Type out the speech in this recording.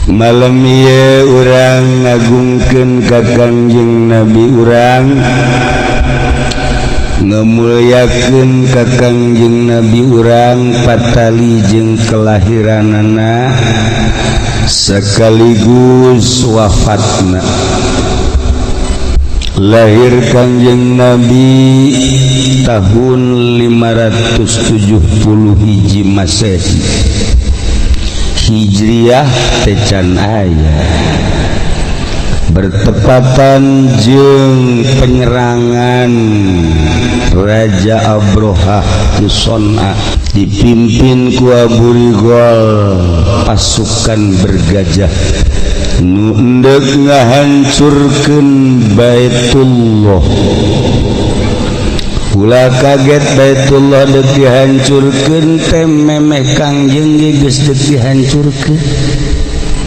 Malam ieu urang ngagungkeun ka Kangjeng Nabi, urang ngamulyakeun ka Kangjeng Nabi urang, patali jeung kelahiranana sekaligus wafatna. Lahir Kangjeng Nabi tahun 570 hiji Masehi, Hijriah teh can aya, bertepatan jeung penyerangan Raja Abrohah di Sona, dipimpin ku Abu Rigol, pasukan bergajah nu endek ngahancurkeun Baitullah. Ulah kaget, Baitullah dek dihancurkeun teh memeh Kangjeng ge geus dek dihancurkeun.